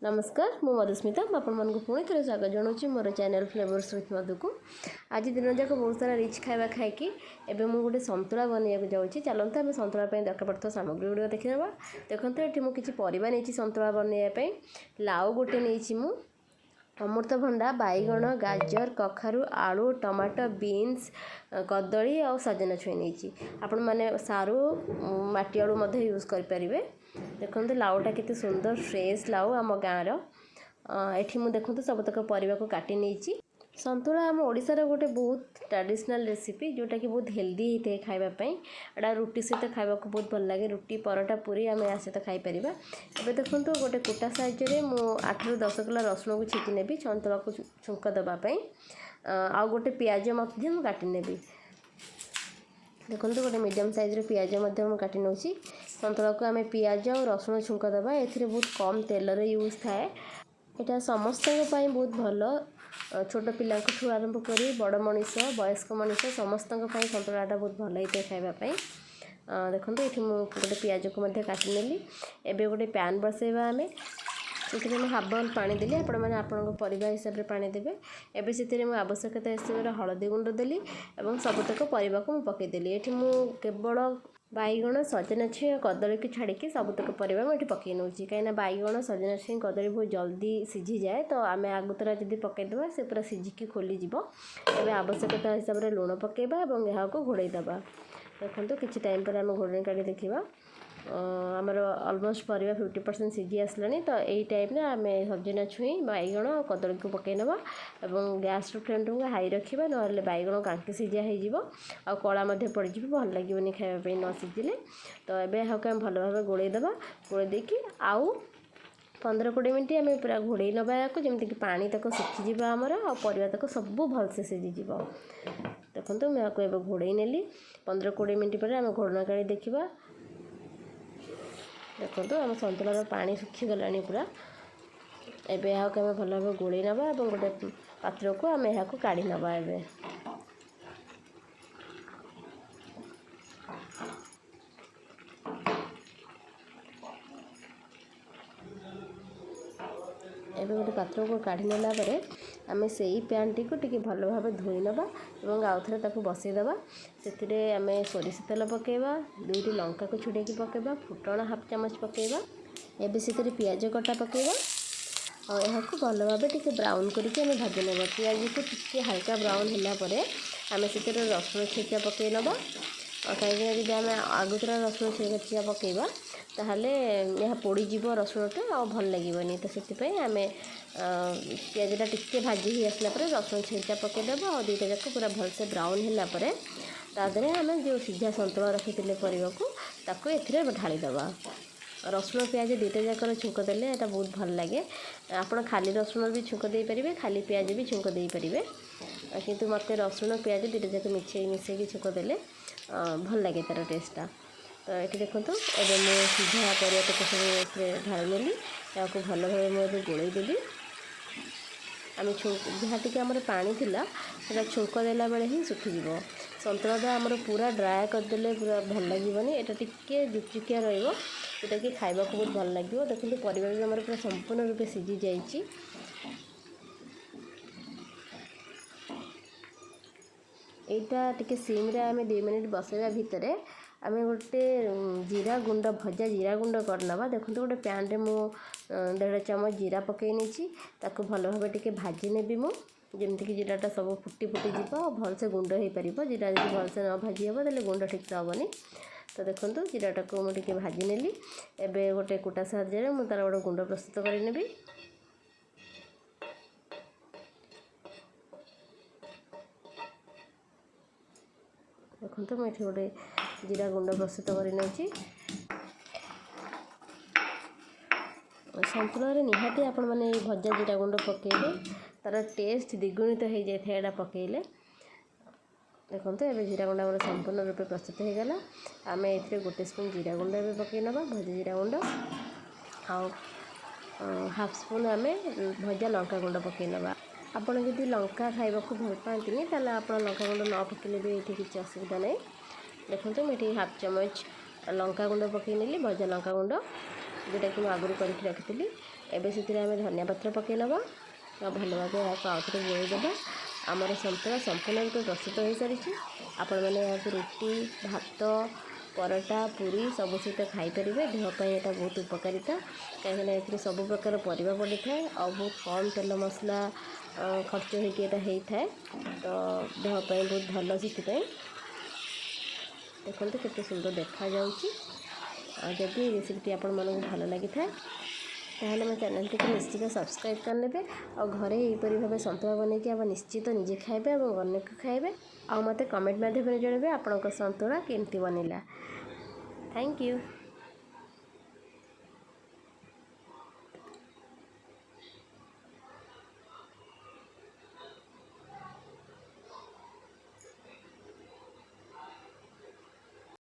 ନମସ୍କାର, ମୁଁ ମଧୁସ୍ମିତା। ମୁଁ ଆପଣମାନଙ୍କୁ ପୁଣି ଥରେ ସ୍ୱାଗତ ଜଣାଉଛି ମୋର ଚ୍ୟାନେଲ୍ ଫ୍ଲେଭର୍ସ ୱିଥ୍ ମଧୁକୁ। ଆଜି ଦିନ ଯାକ ବହୁତ ସାରା ରିଚ୍ ଖାଇବା ଖାଇକି ଏବେ ମୁଁ ଗୋଟେ ସନ୍ତୁଳା ବନେଇବାକୁ ଯାଉଛି। ଚାଲନ୍ତୁ, ଆମେ ସନ୍ତୁଳା ପାଇଁ ଦରକାର ପଡ଼ୁଥିବା ସାମଗ୍ରୀ ଗୁଡ଼ିକ ଦେଖିନେବା। ଦେଖନ୍ତୁ, ଏଠି ମୁଁ କିଛି ପରିବା ନେଇଛି ସନ୍ତୁଳା ବନେଇବା ପାଇଁ। ଲାଉ ଗୋଟେ ନେଇଛି ମୁଁ, ଅମୃତଭଣ୍ଡା, ବାଇଗଣ, ଗାଜର, କଖାରୁ, ଆଳୁ, ଟମାଟୋ, ବିନ୍ସ, କଦଳୀ ଆଉ ସଜନା ଛୁଇଁ ନେଇଛି। ଆପଣମାନେ ସାରୁ, ମାଟି ଆଳୁ ମଧ୍ୟ ୟୁଜ୍ କରିପାରିବେ। ଦେଖନ୍ତୁ, ଲାଉଟା କେତେ ସୁନ୍ଦର ଫ୍ରେଶ୍ ଲାଉ ଆମ ଗାଁର। ଏଠି ମୁଁ ଦେଖନ୍ତୁ ସବୁତକ ପରିବାକୁ କାଟି ନେଇଛି। ସନ୍ତୁଳା ଆମ ଓଡ଼ିଶାର ଗୋଟେ ବହୁତ ଟ୍ରାଡ଼ିସନାଲ୍ ରେସିପି, ଯେଉଁଟାକି ବହୁତ ହେଲ୍ଦି ହେଇଥାଏ ଖାଇବା ପାଇଁ। ଏଇଟା ରୁଟି ସହିତ ଖାଇବାକୁ ବହୁତ ଭଲ ଲାଗେ। ରୁଟି, ପରଟା, ପୁରୀ ଆମେ ୟା ସହିତ ଖାଇପାରିବା। ଏବେ ଦେଖନ୍ତୁ, ଗୋଟେ କୁଟା ସାହାଯ୍ୟରେ ମୁଁ 8ରୁ 10 କୁଲା ରସୁଣକୁ ଛେଚି ନେବି ସନ୍ତୁଳାକୁ ଛୁଙ୍କ ଦେବା ପାଇଁ। ଆଉ ଗୋଟେ ପିଆଜ ମଧ୍ୟ ମୁଁ କାଟି ନେବି। ଦେଖନ୍ତୁ, ଗୋଟେ ମିଡ଼ିୟମ୍ ସାଇଜ୍ର ପିଆଜ ମଧ୍ୟ ମୁଁ କାଟି ନେଉଛି। ସନ୍ତୁଳାକୁ ଆମେ ପିଆଜ ଆଉ ରସୁଣ ଛୁଙ୍କ ଦେବା। ଏଥିରେ ବହୁତ କମ୍ ତେଲର ୟୁଜ୍ ଥାଏ। ଏଇଟା ସମସ୍ତଙ୍କ ପାଇଁ ବହୁତ ଭଲ। ଛୋଟ ପିଲାଙ୍କଠୁ ଆରମ୍ଭ କରି ବଡ଼ ମଣିଷ, ବୟସ୍କ ମଣିଷ, ସମସ୍ତଙ୍କ ପାଇଁ ସନ୍ତୁଳାଟା ବହୁତ ଭଲ ହେଇଥାଏ ଖାଇବା ପାଇଁ। ଦେଖନ୍ତୁ, ଏଠି ମୁଁ ଗୋଟେ ପିଆଜକୁ ମଧ୍ୟ କାଟି ନେଲି। ଏବେ ଗୋଟେ ପ୍ୟାନ୍ ବସେଇବା ଆମେ। ସେଥିରେ ମୁଁ ହାଫ୍ ବାଉଲ୍ ପାଣି ଦେଲି। ଆପଣମାନେ ଆପଣଙ୍କ ପରିବା ହିସାବରେ ପାଣି ଦେବେ। ଏବେ ସେଥିରେ ମୁଁ ଆବଶ୍ୟକତା ହିସାବରେ ହଳଦୀ ଗୁଣ୍ଡ ଦେଲି ଏବଂ ସବୁତକ ପରିବାକୁ ମୁଁ ପକାଇଦେଲି। ଏଠି ମୁଁ କେବଳ ବାଇଗଣ, ସଜନା ଛୁଇଁ ଆଉ କଦଳୀକୁ ଛାଡ଼ିକି ସବୁତକ ପରିବା ମୁଁ ଏଠି ପକାଇ ନେଉଛି, କାହିଁକିନା ବାଇଗଣ, ସଜନା ଛୁଇଁ, କଦଳୀ ବହୁତ ଜଲ୍ଦି ସିଝିଯାଏ। ତ ଆମେ ଆଗତୁରା ଯଦି ପକାଇଦେବା, ସେ ପୁରା ସିଝିକି ଖୋଲିଯିବ। ଏବେ ଆବଶ୍ୟକତା ହିସାବରେ ଲୁଣ ପକାଇବା ଏବଂ ଏହାକୁ ଘୋଡ଼େଇ ଦେବା। ଦେଖନ୍ତୁ, କିଛି ଟାଇମ୍ ପରେ ଆମେ ଘୋଡ଼ଣୀ କାଢ଼ି ଦେଖିବା। ଆମର ଅଲମୋଷ୍ଟ ପରିବା 50% ସିଝି ଆସିଲାଣି। ତ ଏଇ ଟାଇମ୍ରେ ଆମେ ସଜନା ଛୁଇଁ, ବାଇଗଣ ଆଉ କଦଳୀକୁ ପକାଇ ନେବା ଏବଂ ଗ୍ୟାସ୍ର ଫ୍ଲେମ୍ଟାକୁ ହାଇ ରଖିବା, ନହେଲେ ବାଇଗଣ କାଙ୍କି ସିଝା ହେଇଯିବ ଆଉ କଳା ମଧ୍ୟ ପଡ଼ିଯିବ, ଭଲ ଲାଗିବନି ଖାଇବା ପାଇଁ ନ ସିଝିଲେ। ତ ଏବେ ଏହାକୁ ଆମେ ଭଲ ଭାବେ ଗୋଳେଇ ଦେବା। ଗୋଳେଇ ଦେଇକି ଆଉ 15-20 ମିନିଟ୍ ଆମେ ପୁରା ଘୋଡ଼େଇ ନେବା ଏହାକୁ, ଯେମିତିକି ପାଣି ତକ ଶୁଖିଯିବ ଆମର ଆଉ ପରିବା ତକ ସବୁ ଭଲସେ ସିଝିଯିବ। ଦେଖନ୍ତୁ, ମୁଁ ଏହାକୁ ଏବେ ଘୋଡ଼େଇ ନେଲି। 15-20 ମିନିଟ୍ ପରେ ଆମେ ଘୋଡ଼ଣା କାଢ଼ି ଦେଖିବା। ଦେଖନ୍ତୁ, ଆମ ସନ୍ତୁଳାର ପାଣି ଶୁଖିଗଲାଣି ପୁରା। ଏବେ ଏହାକୁ ଆମେ ଭଲ ଭାବେ ଗୋଳେଇ ନେବା ଏବଂ ଗୋଟେ ପାତ୍ରକୁ ଆମେ ଏହାକୁ କାଢ଼ି ନେବା। ଏବେ ଗୋଟେ ପାତ୍ରକୁ କାଢ଼ି ନେଲା ପରେ ଆମେ ସେଇ ପ୍ୟାନ୍ଟିକୁ ଟିକେ ଭଲ ଭାବେ ଧୋଇ ନେବା ଏବଂ ଆଉ ଥରେ ତାକୁ ବସେଇଦେବା। ସେଥିରେ ଆମେ ସୋରିଷ ତେଲ ପକାଇବା, ଦୁଇଟି ଲଙ୍କାକୁ ଛିଡ଼େଇକି ପକାଇବା, ଫୁଟଣ ହାଫ୍ ଚାମଚ ପକାଇବା। ଏବେ ସେଥିରେ ପିଆଜ କଟା ପକାଇବା ଆଉ ଏହାକୁ ଭଲ ଭାବେ ଟିକେ ବ୍ରାଉନ୍ କରିକି ଆମେ ଭାଜି ନେବା। ପିଆଜକୁ ଟିକେ ହାଲକା ବ୍ରାଉନ୍ ହେଲା ପରେ ଆମେ ସେଥିରେ ରସୁଣ ଛେଚା ପକାଇ ନେବା, କାହିଁକିନା ଯଦି ଆମେ ଆଗତୁରା ରସୁଣ ଛେଚା ପକାଇବା, ତାହେଲେ ଏହା ପୋଡ଼ିଯିବ ରସୁଣଟା ଆଉ ଭଲ ଲାଗିବନି। ତ ସେଥିପାଇଁ ଆମେ ପିଆଜଟା ଟିକେ ଭାଜି ହେଇ ଆସିଲା ପରେ ରସୁଣ ଛେଚା ପକାଇଦେବା ଆଉ ଦୁଇଟା ଯାକ ପୁରା ଭଲସେ ବ୍ରାଉନ୍ ହେଲା ପରେ ତା ଦେହରେ ଆମେ ଯେଉଁ ସିଝା ସନ୍ତୁଳା ରଖିଥିଲେ ପରିବାକୁ, ତାକୁ ଏଥିରେ ଢାଳିଦେବା। ରସୁଣ ପିଆଜ ଦୁଇଟା ଯାକର ଛୁଙ୍କ ଦେଲେ ଏଇଟା ବହୁତ ଭଲ ଲାଗେ। ଆପଣ ଖାଲି ରସୁଣ ବି ଛୁଙ୍କ ଦେଇପାରିବେ, ଖାଲି ପିଆଜ ବି ଛୁଙ୍କ ଦେଇପାରିବେ, କିନ୍ତୁ ମୋତେ ରସୁଣ ପିଆଜ ଦୁଇଟା ଯାକ ମିଶେଇକି ଛୁଙ୍କ ଦେଲେ ଭଲ ଲାଗେ ତା'ର ଟେଷ୍ଟଟା। ତ ଏଠି ଦେଖନ୍ତୁ, ଏବେ ମୁଁ ସିଝା ପରିବାତକ ସବୁ ଏଥିରେ ଢାଳି ନେଲି। ଏହାକୁ ଭଲ ଭାବେ ମୁଁ ଏବେ ଗୋଳେଇ ଦେବି। ଆମେ ଯାହା ଟିକେ ଆମର ପାଣି ଥିଲା, ସେଇଟା ଛୁଙ୍କ ଦେଲା ବେଳେ ହିଁ ଶୁଖିଯିବ। ସନ୍ତୁଳାଟା ଆମର ପୁରା ଡ୍ରାଏ କରିଦେଲେ ପୁରା ଭଲ ଲାଗିବନି। ଏଇଟା ଟିକେ ଜୁକଜୁକିଆ ରହିବ, ଯେଉଁଟାକି ଖାଇବାକୁ ବହୁତ ଭଲ ଲାଗିବ। ଦେଖନ୍ତୁ, ପରିବା ବି ଆମର ପୁରା ସମ୍ପୂର୍ଣ୍ଣ ରୂପେ ସିଝି ଯାଇଛି। ଏଇଟା ଟିକେ ସିମ୍ରେ ଆମେ 2 ମିନିଟ୍ ବସାଇବା ଭିତରେ ଆମେ ଗୋଟେ ଜିରା ଗୁଣ୍ଡ, ଭଜା ଜିରା ଗୁଣ୍ଡ କରିନେବା। ଦେଖନ୍ତୁ, ଗୋଟେ ପ୍ୟାନ୍ରେ ମୁଁ ଦେଢ଼ ଚାମଚ ଜିରା ପକାଇ ନେଇଛି। ତାକୁ ଭଲ ଭାବେ ଟିକେ ଭାଜି ନେବି ମୁଁ, ଯେମିତିକି ଜିରାଟା ସବୁ ଫୁଟି ଫୁଟି ଯିବ ଆଉ ଭଲସେ ଗୁଣ୍ଡ ହେଇପାରିବ। ଜିରା ଯଦି ଭଲସେ ନ ଭାଜି ହେବ, ତାହେଲେ ଗୁଣ୍ଡ ଠିକ୍ସେ ହେବନି। ତ ଦେଖନ୍ତୁ, ଜିରାଟାକୁ ମୁଁ ଟିକେ ଭାଜି ନେଲି। ଏବେ ଗୋଟେ କୁଟା ସାହାଯ୍ୟରେ ମୁଁ ତା'ର ଗୋଟେ ଗୁଣ୍ଡ ପ୍ରସ୍ତୁତ କରିନେବି। ଦେଖନ୍ତୁ, ମୁଁ ଏଠି ଗୋଟେ ଜିରା ଗୁଣ୍ଡ ପ୍ରସ୍ତୁତ କରିନେଉଛି। ସନ୍ତୁଳାରେ ନିହାତି ଆପଣମାନେ ଏଇ ଭଜା ଜିରା ଗୁଣ୍ଡ ପକାଇବେ, ତା'ର ଟେଷ୍ଟ ଦ୍ୱିଗୁଣିତ ହେଇଯାଇଥାଏ ଏଇଟା ପକାଇଲେ। ଦେଖନ୍ତୁ, ଏବେ ଜିରା ଗୁଣ୍ଡ ଆମର ସମ୍ପୂର୍ଣ୍ଣ ରୂପେ ପ୍ରସ୍ତୁତ ହେଇଗଲା। ଆମେ ଏଥିରେ ଗୋଟେ ସ୍ପୁନ୍ ଜିରା ଗୁଣ୍ଡ ଏବେ ପକାଇ ନେବା, ଭଜା ଜିରା ଗୁଣ୍ଡ, ଆଉ ହାଫ୍ ସ୍ପୁନ୍ ଆମେ ଭଜା ଲଙ୍କା ଗୁଣ୍ଡ ପକାଇ ନେବା। ଆପଣ ଯଦି ଲଙ୍କା ଖାଇବାକୁ ଭଲ ପାଆନ୍ତିନି, ତାହେଲେ ଆପଣ ଲଙ୍କା ଗୁଣ୍ଡ ନ ପକାଇଲେ ବି ଏଠି କିଛି ଅସୁବିଧା ନାହିଁ। ଦେଖନ୍ତୁ, ମୁଁ ଏଠି ହାଫ୍ ଚାମଚ ଲଙ୍କା ଗୁଣ୍ଡ ପକାଇ ନେଲି, ଭଜା ଲଙ୍କା ଗୁଣ୍ଡ, ଯେଉଁଟାକି ମୁଁ ଆଗରୁ କରିକି ରଖିଥିଲି। ଏବେ ସେଥିରେ ଆମେ ଧନିଆ ପତ୍ର ପକାଇ ନେବା ଆଉ ଭଲ ଭାବେ ଏହାକୁ ଆଉ ଥରେ ଗୋଳେଇ ଦେବା। ଆମର ସନ୍ତୁଳା ସମ୍ପୂର୍ଣ୍ଣ ରୂପେ ପ୍ରସ୍ତୁତ ହୋଇସାରିଛି। ଆପଣମାନେ ଏହାକୁ ରୁଟି, ଭାତ, ପରଟା, ପୁରୀ ସବୁ ସହିତ ଖାଇପାରିବେ। ଦେହ ପାଇଁ ଏଇଟା ବହୁତ ଉପକାରିତା, କାହିଁକିନା ଏଥିରେ ସବୁ ପ୍ରକାର ପରିବା ପଡ଼ିଥାଏ ଆଉ ବହୁତ କମ୍ ତେଲ ମସଲା ଖର୍ଚ୍ଚ ହୋଇକି ଏଇଟା ହେଇଥାଏ, ତ ଦେହ ପାଇଁ ବହୁତ ଭଲ। ସେଥିପାଇଁ ଦେଖନ୍ତୁ କେତେ ସୁନ୍ଦର ଦେଖାଯାଉଛି। ଆଉ ଯଦି ଏ ରେସିପିଟି ଆପଣମାନଙ୍କୁ ଭଲ ଲାଗିଥାଏ, ତାହେଲେ ମୋ ଚ୍ୟାନେଲଟିକୁ ନିଶ୍ଚିତ ସବସ୍କ୍ରାଇବ୍ କରିନେବେ ଆଉ ଘରେ ଏହିପରି ଭାବେ ସନ୍ତୁଳା ବନେଇକି ଆପଣ ନିଶ୍ଚିତ ନିଜେ ଖାଇବେ ଏବଂ ଅନ୍ୟକୁ ଖାଇବେ ଆଉ ମୋତେ କମେଣ୍ଟ ମାଧ୍ୟମରେ ଜଣାଇବେ ଆପଣଙ୍କ ସନ୍ତୁଳା କେମିତି ବନିଲା। Thank you.